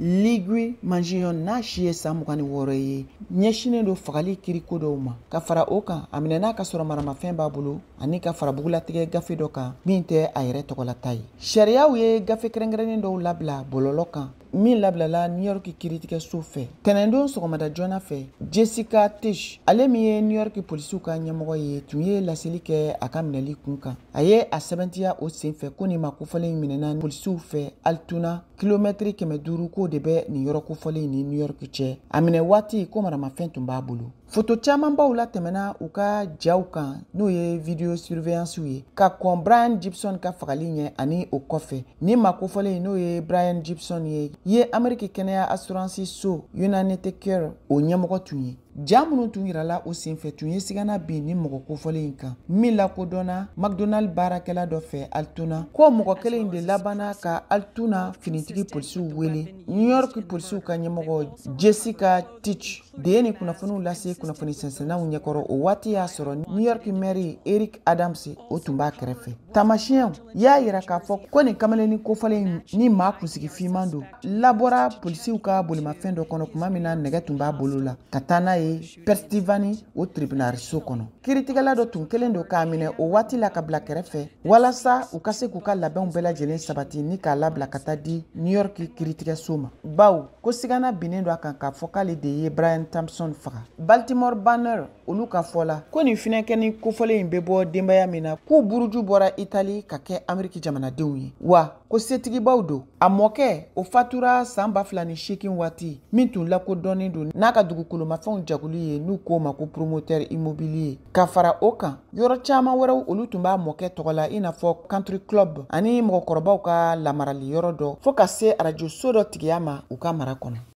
Luigi Mangione n'a si ye san 26 ye, ɲɛsinnen don fagali kiriko dɔw ma. Ka fara o kan, a minɛna ka sɔrɔ maramafɛn b'a bolo ani ka fara bugulatigɛ gafe dɔ kan min tɛ a yɛrɛ tɔgɔlata ye. Sariyaw ye gafe kɛrɛnkɛrɛnnen dɔw labila bɔlɔlɔ kan min labilala New York kiiritigɛso fɛ tɛnɛndon sɔgɔmada joona fɛ. Jessica Tisch, ale min ye New York polisiw ka ɲɛmɔgɔ ye, tun ye laseli kɛ a ka minɛli kun kan. A ye a sɛbɛntiya o senfɛ ko nin maa kofɔlen minɛna polisiw fɛ Altoona, kilomɛtiri 500 k'o de bɛ nin yɔrɔ kofɔlen ni New York cɛ. A minɛ waati ko maramafɛn tun b'a bolo. Foto camanbaw latɛmɛna u ka jaw kan, n'o ye video surveillance ye, ka kɔn Brian Gibson ka fagali ɲɛ ani o kɔfɛ. Ni maa kofɔlen, n'o ye Brian Gibson ye, ye Ameriki kɛnɛya assurance so United Care o ɲɛmɔgɔ tun ye. Ja minnu tun yirala o senfɛ tun ye sigana bin ni mɔgɔ kofɔlen in kan min lakodɔnna McDonald baarakɛla dɔ fɛ Altoona, ko mɔgɔ kelen de labanna ka Altoona finitigi polisiw wele. New York polisiw ka ɲɛmɔgɔ Jessica Tisch de ye nin kunnafoniw lase kunnafoni sɛnsɛnnaw ɲɛkɔrɔ. O waati y'a sɔrɔ New York maire Eric Adams, o tun b'a kɛrɛfɛ. Taamasiyɛnw y'a yira k'a fɔ ko nin kamalennin kofɔlen ni maa kunsigi finman don labɔra polisiw ka bolimafɛn dɔ kɔnɔ tuma min na nɛgɛ tun b'a bolo la ka taa n'a ye Pennsylvanie o tribunal so kɔnɔ. Kiiritigɛla dɔ tun kelen don k'a minɛ o waati la ka bila kɛrɛfɛ walasa u ka se k'u ka labɛnw bɛɛ lajɛlen sabati ni k'a labila ka taa di New York kiiritigɛso ma, bawo ko sigana binnen don a kan k'a fɔ k'ale de ye Brian Thompson faga. Baltimore Banner olu ka fɔ la ko nin finɛkɛni kofɔlen in bɛ bɔ denbaya min na, k'u buruju bɔra Itali ka kɛ Ameriki jamanadenw ye, wa ko setigibaw don. A mɔkɛ o fatura san 2008 waati min tun lakodɔnnen don n'a ka dugukolomafɛnw jagoli ye, n'u k'o ma ko promoteur immobilier. Ka fara o kan, yɔrɔ caman wɛrɛw olu tun b'a mɔkɛ tɔgɔ la, i n'a fɔ country club ani mɔgɔkɔrɔbaw ka lamarali yɔrɔ dɔ, fɔɔ ka se arajoso dɔ tigiya ma u ka mara kɔnɔ.